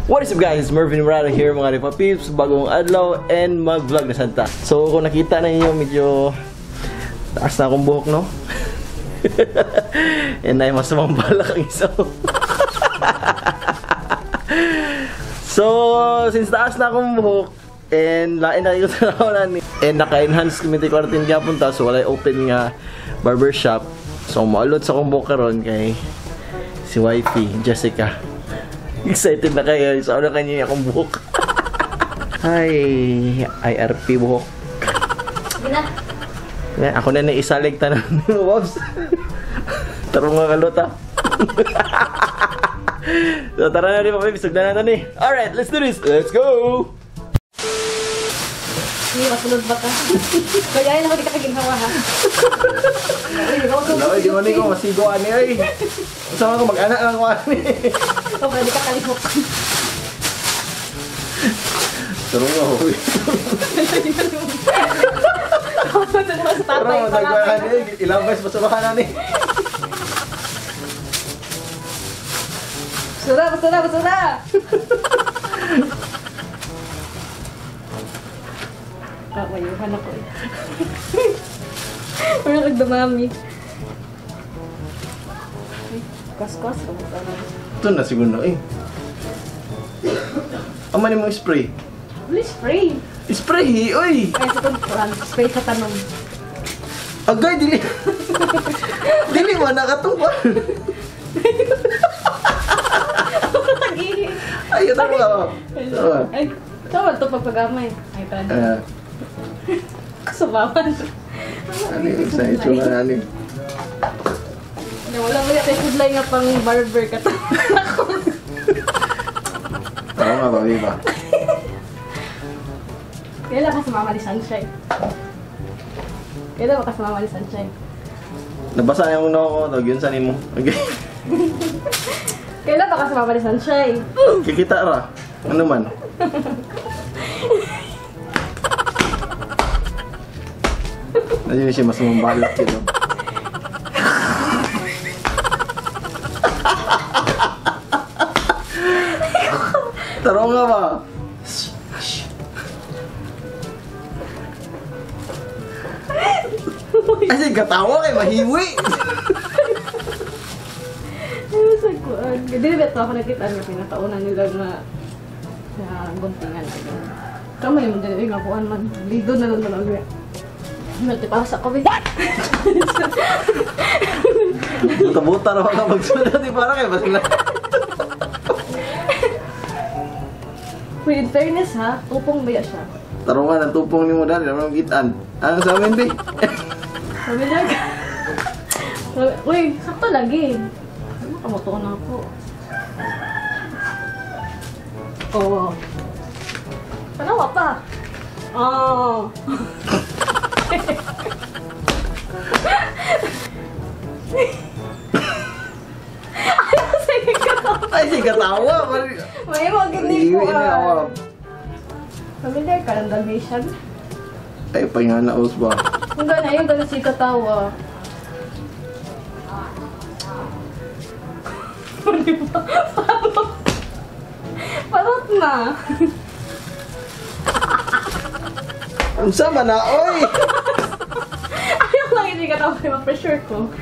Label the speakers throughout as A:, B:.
A: What is up guys? Mervin Murata here mga Ripa Peeps. Bagong adlaw and mag-vlog na santa. So kung nakita na ninyo, medyo taas na akong buhok, no? And ay masamang balak ang isa. So since taas na akong buhok and lain na ko sa ni and naka-enhance community quarantine gyapon ta, so walay open nga barbershop. So maalot sa akong buhok karon kay si wifey Jessica. Excited na kayo. So, ano kanya akong buhok? Ay, IRP buhok.
B: Sige na.
A: Ako na naisalig tanan ni mo, Babs. Tarong nga kalota. So, tara na rin pa, babe. Sugdan na ni. Alright, let's do this. Let's go!
B: Hindi, masunod ba ka? Kaya yun ako di ka kaginhawa, ha?
A: Wala, di man ko masigo ani ay. Sama ko mag-anak lang ko ani.
B: Okay, di ka kalihok.
A: Tarong nga, hoy. Tarong, nagbahan eh. Ilang beses basurahan ani.
B: Basura, basura, basura! Wayuhan ako eh. Parang nagdumami. Kos-kos.
A: Ito na siguro na eh. Ama ni mo spray?
B: Wala spray.
A: Spray, oy!
B: Ay, sa itong spray sa tanong.
A: Agay, dili. Dili mo, nakatungkol. Ay, ito mo.
B: Ay, tama ito pagpagamay. Ay, tama. Kasubawan.
A: Ano yung sa itsura na ano?
B: Wala mo yata yung kudlay nga pang barber ka to.
A: Oo nga ba, ba?
B: Kailan ka sumama ni Sunshine? Kailan ka sumama ni Sunshine?
A: Nabasa niya muna ako. Tawag yun, sanin mo. Okay.
B: Kailan ka sumama ni Sunshine?
A: Kikita ra. Ano man? Ayun siya, mas mambalak yun. Tarong nga ba? Ay, sige, katawa kay mahiwi!
B: Ay, sa kuwan. Hindi na ito ako nakita nga pinataunan nila na guntingan. Tama naman din, nga kuwan man. Lido na lang talaga. Nagtipasa ko, eh.
A: Buta-buta na wala magsunod. Di para kayo, basta.
B: Wait, in fairness ha, tupong baya siya.
A: Tarungan, ang tupong ni mo dahil, naman gitan. Ano sa amin, be?
B: Sabi niya, uy, sakto lagi. Ano, kamutuon na ako. Oo. Panawa pa. Oo.
A: Ay, sige katawa.
B: May mga ganit ko ah. Familiar ka ng Dalmatian?
A: Ay, panganaos ba?
B: Ang gana, yung gana si katawa. Parot. Parot na.
A: Ang sama na, oy!
B: Ayaw lang hindi katawa kayo ma-pressure ko.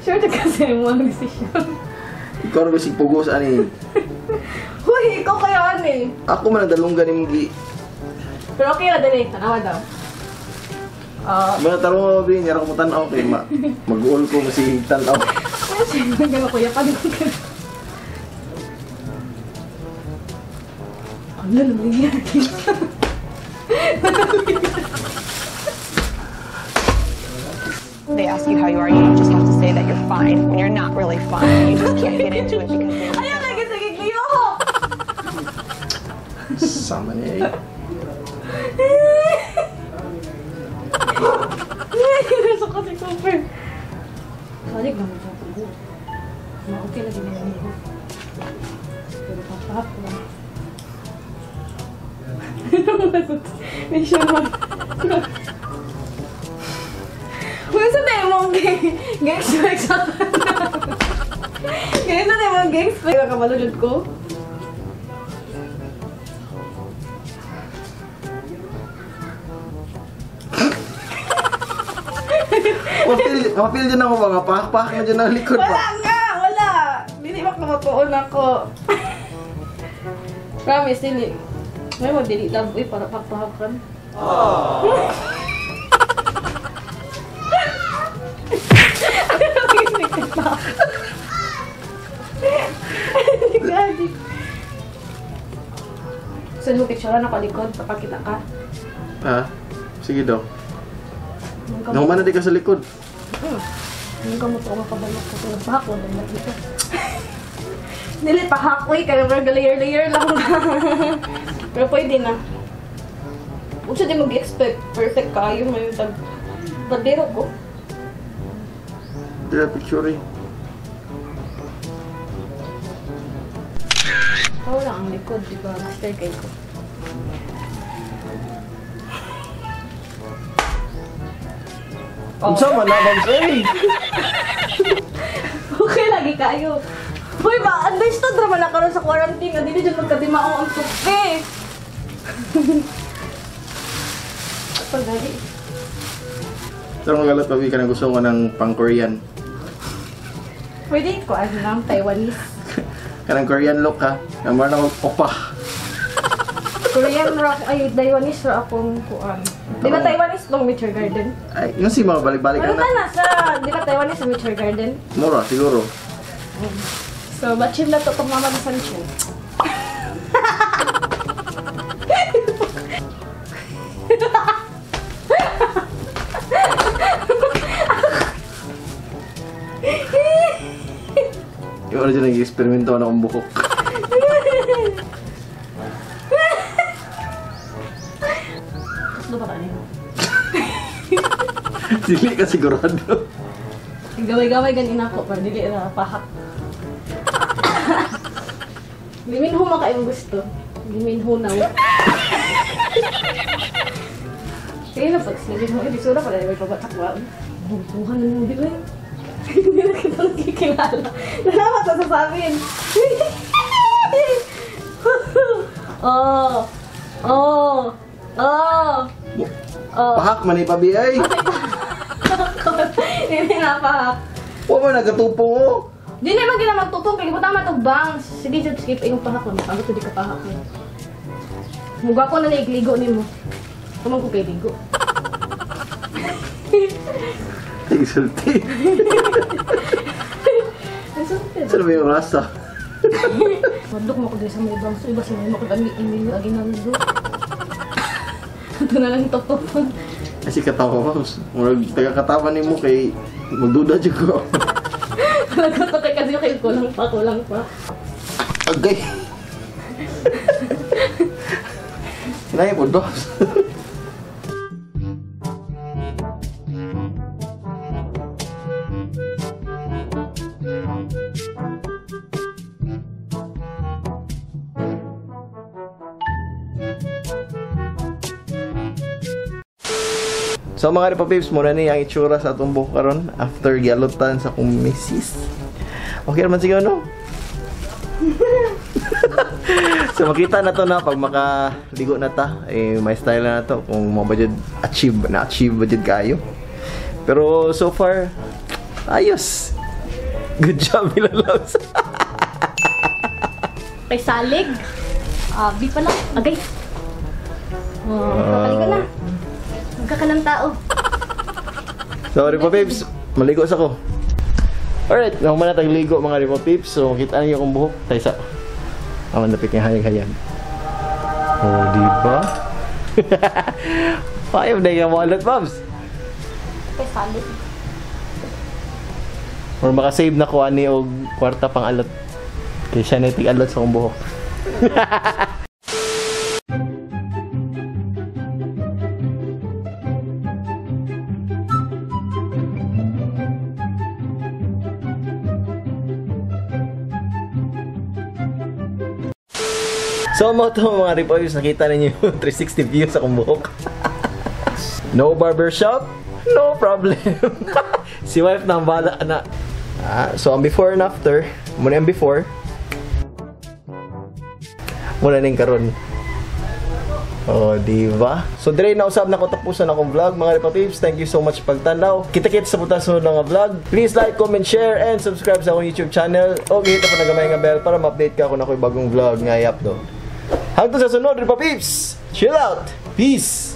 B: Sure na kasi yung mga desisyon.
A: Ikaw na ba si Pugos, ani?
B: Huy, ikaw kaya ani?
A: Ako man ang dalunggan ni Mugi.
B: Pero okay na, dali. Tanawa daw.
A: Mga tarong mo, Bin. Yara ko mo tanaw kay mag-uol ko mo si tanaw.
B: Kaya siya, gano'n kuya. Paano ko gano'n? Ano naman yan?
C: They ask you how you are, you just have to say that you're fine when you're not really fine. You just can't get into it because they...
B: Ayaw lagi sa giglio!
A: Sama niya eh.
B: Nasa ko si Cooper. Salig naman siya pag-go. Okay lagi na yun. Pero papahap lang. May siya man. Kung sa tayo mong ga-expect sa Kaya na naman ga-expect. Kabalo jud ko.
A: Mapil dyan ako ba? Pahak-pahak na dyan ang likod ba?
B: Wala nga! Wala! Dili ba kumatuon ako? Promise, dili. May mo dili love eh, para pakpahakan. Saan mo picture na kalikod? Papakita ka?
A: Ha? Sige daw. Nahuman na di ka sa likod.
B: Hindi ka mo ito makabalok ko. Pero pahak, wala na dito. Dili, pahak ko eh. Kaya layer-layer lang. Pero pwede na. Huwag siya di mag-expect. Perfect kayo. May tag-bandero ko.
A: Dila picture eh.
B: Ikaw lang ang likod, di ba? Master kay ko.
A: Oh. Unsa man na, Ma'am? Ay!
B: Okay, lagi kayo. Uy, ma-understood raman na karon sa quarantine. Dili dyan magkadimao ang suke. Pagdali.
A: Pero magalat pa, ka na gusto ko ng pang-Korean.
B: Pwede ko, ano lang, Taiwanese.
A: Kanang Korean look ha. Namar na akong opa.
B: Korean rock, ay, Taiwanese rock akong kuan. Di ba Taiwanese tong Nature Garden?
A: Ay, yung si mga balik-balik
B: Ano
A: na.
B: ka na sa, di ba Taiwanese sa Nature Garden?
A: Mura, siguro.
B: So, matchim na to itong mama ni Sancho.
A: Yung ano dyan, nag-experimento na akong buhok.
B: Tatlo ba kanina?
A: Dili ka sigurado.
B: Gaway-gaway ganin ako, pero dili na pahak. Liminho man kayong gusto. Liminho na. Kaya na pag siliminho, eh, di sura pala may pabatakwa. Bubuhan na mo, di ba? Hindi na kita nakikilala. Nalamat sa sasabihin. Oh! Oh! Oh! Oh!
A: Pahak man ipabi ay.
B: Hindi na pahak.
A: Wa man nagkatupong oh.
B: Di naman gina magtupong kay butang matog bangs. Sige jud skip imong pahak lang. Pagod di ka pahak. Muga ko na naigligo nimo. Kumang ko kay ligo.
A: Tigsulti.
B: Insulted.
A: Saan ba yung rasa?
B: Madlok mo ko diri sa may bangs. Iba sa may makadami Emilio Aguinaldo. Ito na lang tupong.
A: Kasi katawa pa. Murag taga-katawa nimo kay magduda jud ko.
B: Talaga to kay kasi kay kulang pa, kulang pa.
A: Agay. Hinay po dos. So mga Repa Peeps, muna ni ang itsura sa atong buhok karon after gialutan sa akong misis. Okay naman siguro, no? So makita na to na pag makaligo na ta, eh, may style na to kung mo ba jud achieve na achieve ba jud kayo. Pero so far ayos. Good job, Mila Loves.
B: Kay salig. Abi pa lang. Agay. Oh, kakaligo na. Magka ng tao.
A: So Repa Peeps, maligo sa ko. Alright, nahuman na tagligo mga Repa Peeps. So makita niyo akong buhok. Tayo sa ang napit niya hayag-hayag. Oh, di ba? Paayam na yung wallet, Babs.
B: Kay salig.
A: Or makasave na ko ani og kwarta pang alot. Kay siya na alot sa akong buhok. So mo to mga Ripoyos, nakita ninyo yung 360 view sa akong buhok. No barbershop, no problem. Si wife na ang bala na. So ang before and after. Mao na ang before. Mao na ning karon. Oh, di ba? So, dire na usab na ko tapusan akong vlog, mga Ripa Peeps. Thank you so much pagtanaw. Kita-kits sa puta sunod nga vlog. Please like, comment, share, and subscribe sa akong YouTube channel. O hit pa na gamay nga bell para ma-update ka kung ako'y bagong vlog nga i-upload. Hangtod sa sunod, Ripa Peeps! Chill out! Peace!